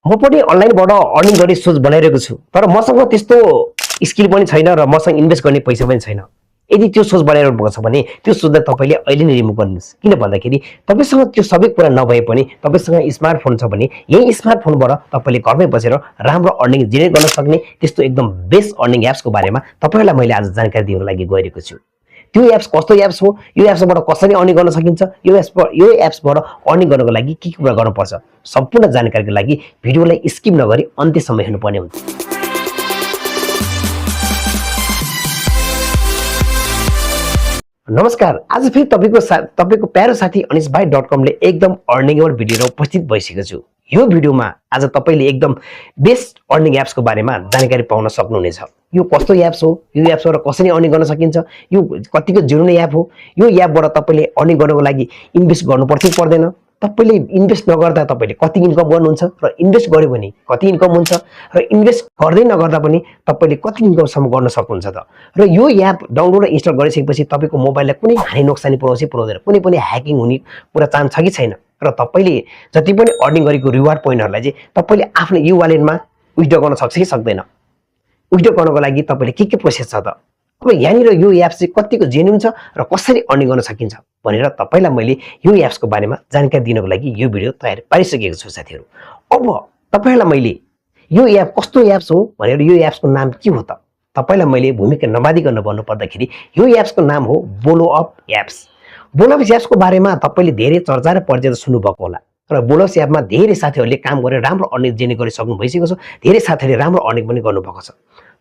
म पनि अनलाइनबाट अर्निङ गर्ने सोच बनाइरहेको छु, तर मसँग त्यस्तो स्किल पनि छैन र मसँग इन्भेस्ट गर्ने पैसा पनि छैन। यदि त्यो सोच बनाइरहनु भएको छ भने त्यो सोचलाई तपाईँले अहिले नै रिमुभ गर्नुहोस्। किन भन्दाखेरि तपाईँसँग त्यो सबै कुरा नभए पनि तपाईँसँग स्मार्टफोन छ भने यही स्मार्टफोनबाट तपाईँले घरमै बसेर राम्रो अर्निङ जेनेरेट गर्न सक्ने त्यस्तो एकदम बेस्ट अर्निङ एप्सको बारेमा तपाईँहरूलाई मैले आज जानकारी दिनको लागि गइरहेको छु। त्यो एप्स कस्तो एप्स हो, यो एप्सबाट कसरी अर्निङ गर्न सकिन्छ, यो एप्सबाट अर्निङ गर्नको लागि के कुरा गर्नुपर्छ, सम्पूर्ण जानकारीको लागि भिडियोलाई स्किप नगरी अन्त्यसम्म हेर्नुपर्ने हुन्छ। नमस्कार, आज फेरि तपाईको प्यारो साथी अनिशभाइ.com ले एकदम अर्निङेबल भिडियो उपस्थित भइसकेको छु। यो भिडियोमा आज तपाईले एकदम बेस्ट अर्निङ एप्सको बारेमा जानकारी पाउन सक्नुहुनेछ। यो कस्तो एप्स हो, यो एप्सबाट कसरी अर्निङ गर्न सकिन्छ, यो कतिको जिरोने एप हो, यो एपबाट तपाईले अर्निङ गर्नको लागि इन्भेस्ट गर्नुपर्छ कि पर्दैन, तपाईले इन्भेस्ट नगर्दा तपाईले कति इन्कम गर्नुहुन्छ र इन्भेस्ट गर्यो भने कति इन्कम हुन्छ र इन्भेस्ट गर्दै नगर्दा पनि तपाईले कति इन्कमसम्म गर्न सक्नुहुन्छ त। र यो एप डाउनलोड र इन्स्टल गरिसकेपछि तपाईको मोबाइललाई कुनै हानि नोक्सानी पुर्याउँछ पुर्याउँदैन, कुनै पनि ह्याकिङ हुने कुरा चान्स छ कि छैन, र तपाईले जति पनि अर्निङ गरेको रिवार्ड पोइन्टहरुलाई चाहिँ तपाईले आफ्नो यो वालेटमा विथड्र गर्न सक्छ कि सक्दैन, विथड्र गर्नको लागि तपाईले के प्रोसेस छ त। अब यहाँनिर यो एप चाहिँ कतिको जेन्युन छ र कसरी अर्निङ गर्न सकिन्छ भनेर तपाईलाई मैले यो एप्सको बारेमा जानकारी दिनको लागि यो भिडियो तयार पारिसकेको छु साथीहरु। अब तपाईलाई मैले यो एप कस्तो एप्स हो भनेर यो एप्सको नाम के हो त तपाईलाई मैले भूमिका नबादिकन भन्नु पर्दाखेरि यो एप्सको नाम हो बोलोअप एप्स। बोलोअप एप्सको बारेमा तपाईले धेरै चर्चा र परिचय सुन्नुभएको होला र बोलोअप एपमा धेरै साथीहरुले काम गरेर राम्रो अर्निङ जेनेरेट गरिसक्नु भइसकेको छ, धेरै साथीहरुले राम्रो अर्निङ पनि गर्नुभएको छ।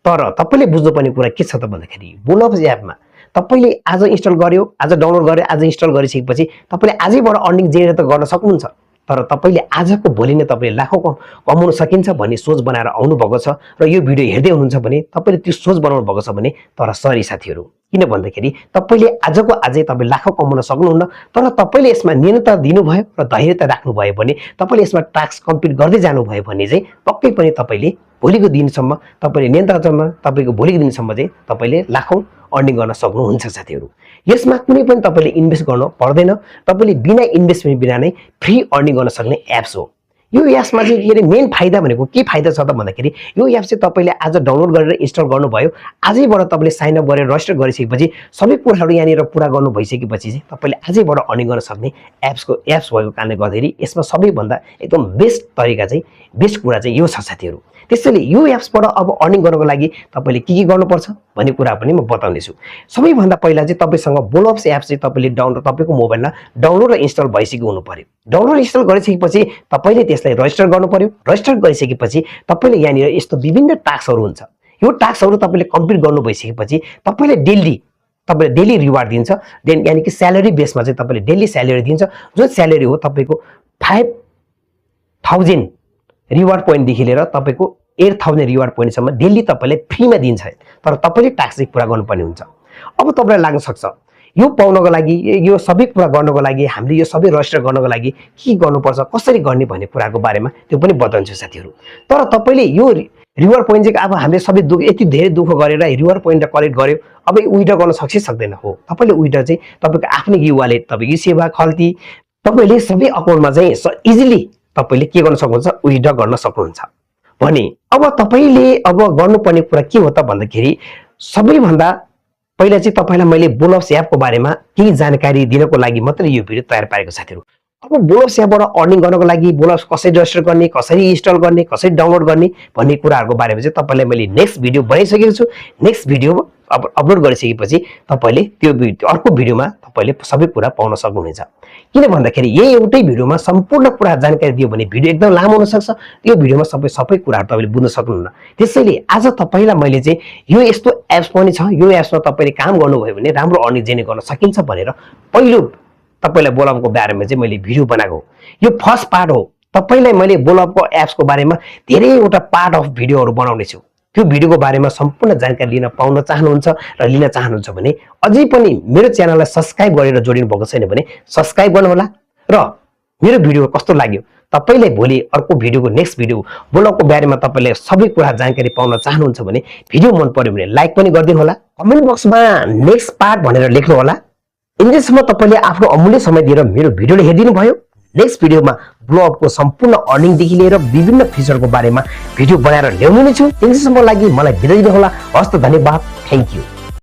तर तपाईले बुझ्नुपर्ने कुरा के छ त भन्दाखेरि बोलोअप एपमा तपाईले आज इन्स्टल गर्यो, आज डाउनलोड गर्यो, आज इन्स्टल गरिसकेपछि तपाईले आजैबाट अर्निङ जेनेरेट गर्न सक्नुहुन्छ, तर तपाईले आजको भोलि नै तपाईले लाखौं कमाउन सकिन्छ भन्ने सोच बनाएर आउनु भएको छ र यो भिडियो हेर्दै हुनुहुन्छ भने तपाईले त्यो सोच बनाउनु भएको छ भने तर सरी साथीहरु, किन भन्दाखेरि तपाईले आजको आजै तपाई लाखौं कमाउन सक्नुहुन्न, तर तपाईले यसमा निरन्तर दिनुभयो र धैर्यता राख्नु भयो भने तपाईले यसमा टास्क कम्प्लिट गर्दै जानु भयो भने चाहिँ पक्कै पनि तपाईले भोलिको दिनसम्म तपाईले निरन्तरतामा तपाईको भोलिको दिनसम्म चाहिँ तपाईले लाखौं अर्निङ गर्न सक्नुहुन्छ साथीहरु। यसमा कुनै पनि तपाईले इन्भेस्ट गर्न पर्दैन, तपाईले बिना इन्भेस्टमेन्ट बिना नै फ्री अर्निङ गर्न सक्ने एप्स हो। यो एप्समा चाहिँ के मेन फाइदा भनेको के फाइदा छ त भन्दाखेरि यो एप चाहिँ तपाईले आज डाउनलोड गरेर इन्स्टल गर्नुभयो, आजैबाट तपाईले साइन अप गरेर रजिस्टर गरिसकेपछि सबै कुराहरु यहाँनिर पूरा गर्नु भइसकेपछि चाहिँ तपाईले आजैबाट अर्निङ गर्न सक्ने एप्स भएको कारणले गर्दाखेरि यसमा सबैभन्दा एकदम बेस्ट तरिका चाहिँ बेस्ट कुरा चाहिँ यो छ साथीहरु। त्यसैले यो एप्सबाट अब अर्निङ गर्नको लागि तपाईले के गर्नुपर्छ भन्ने कुरा पनि म बताउने छु। सबैभन्दा पहिला चाहिँ तपाईसँग बोलोअप एप चाहिँ तपाईले तपाईको मोबाइलमा डाउनलोड र इन्स्टल भइसकेको हुनु पर्यो। डाउनलोड इन्स्टल गरिसकेपछि तपाईले त्यसलाई रजिस्टर गर्नु पर्यो। रजिस्टर गरिसकेपछि तपाईले यहाँनिर यस्तो विभिन्न टास्कहरु हुन्छ, यो टास्कहरु तपाईले कम्प्लिट गर्नु भइसकेपछि तपाईले डेली रिवार्ड दिन्छ, देन यानी कि स्यालेरी बेसमा चाहिँ तपाईले डेली स्यालेरी दिन्छ, जुन स्यालेरी हो तपाईको 5000 रिवार्ड पोइन्ट देखि लिएर तपाईको 8000 रिवार्ड पोइन्ट सम्म डेली तपाईले फ्रीमा दिन्छ, तर तपाईले टास्क चाहिँ पूरा गर्नुपर्ने हुन्छ। अब तपाईलाई लाग्न सक्छ यो पाउनको लागि, यो सबै कुरा गर्नको लागि, हामीले यो सबै रजिस्टर गर्नको लागि के गर्नुपर्छ, कसरी गर्ने भन्ने कुराको बारेमा त्यो पनि बताउँछु साथीहरु। तर तपाईले यो रिवार्ड पोइन्ट चाहिँ अब हामीले सबै यति धेरै दुःख गरेर रिवार्ड पोइन्ट कलेक्ट गर्यो, अब विथड्र गर्न सक्छ सक्दैन हो। तपाईले विथड्र चाहिँ तपाईको आफ्नै यो वालेट, तपाईको सेवा खल्ती तपाईले सबै अकाउन्टमा चाहिँ इजिली तपाईले के गर्न सक्नुहुन्छ, विथड्र गर्न सक्नुहुन्छ भने अब तपाईले अब गर्नुपर्ने कुरा के हो त भन्दाखेरि सबैभन्दा पहिला चाहिँ तपाईलाई मैले बोलोअप एपको बारेमा केही जानकारी दिनको लागि मात्रै यो भिडियो तयार पारेको साथीहरु। अब बोलोअप एपबाट अर्निङ गर्नको लागि बोलोअप कसरी रजिस्टर गर्ने, कसरी इन्स्टल गर्ने, कसरी डाउनलोड गर्ने भन्ने कुराहरुको बारेमा चाहिँ तपाईलाई मैले नेक्स्ट भिडियो बनाइसकेको छु। नेक्स्ट भिडियो अब अपलोड गरिसकेपछि तपाईले त्यो अर्को भिडियोमा तपाईले सबै कुरा पाउन सक्नुहुनेछ। किन भन्दाखेरि यही एउटै भिडियोमा सम्पूर्ण कुरा जानकारी दियो भने भिडियो एकदम लामो हुन सक्छ, त्यो भिडियोमा सबै कुराहरु तपाईले बुझ्न सक्नुहुन्न। त्यसैले आज तपाईलाई मैले चाहिँ यो यस्तो एप्स पनि छ, यो एप्समा तपाईले काम गर्नुभयो भने राम्रो अर्निङ जेनेरेट गर्न सकिन्छ भनेर पहिलो तपाईलाई बोलोअपको बारेमा चाहिँ मैले भिडियो बनाएको हो। यो फर्स्ट पार्ट हो। तपाईलाई मैले बोलोअपको एप्सको बारेमा धेरैवटा पार्ट अफ भिडियोहरु बनाउने छु। त्यो भिडियोको बारेमा सम्पूर्ण जानकारी लिन पाउन चाहनुहुन्छ र लिन चाहनुहुन्छ भने अझै पनि मेरो च्यानललाई सब्स्क्राइब गरेर जोडिनु भएको छैन भने सब्स्क्राइब गर्नुहोला। र मेरो भिडियो कस्तो लाग्यो, तपाईलाई भोलि अर्को भिडियोको नेक्स्ट भिडियो बोलोअपको बारेमा तपाईले सबै कुरा जानकारी पाउन चाहनुहुन्छ भने भिडियो मन पर्यो भने लाइक पनि गरिदिनु होला, कमेन्ट बक्समा नेक्स्ट पार्ट भनेर लेख्नु होला। यतिसम्म तपाईले आफ्नो अमूल्य समय दिएर मेरो भिडियोले हेरिदिनु भयो, नेक्स्ट भिडियोमा ब्लगको सम्पूर्ण अर्निङदेखि लिएर विभिन्न फिचरको बारेमा भिडियो बनाएर ल्याउने नै छु। त्यसैसम्मको लागि मलाई बिदा दिनुहोला। हस्त धन्यवाद। Thank you.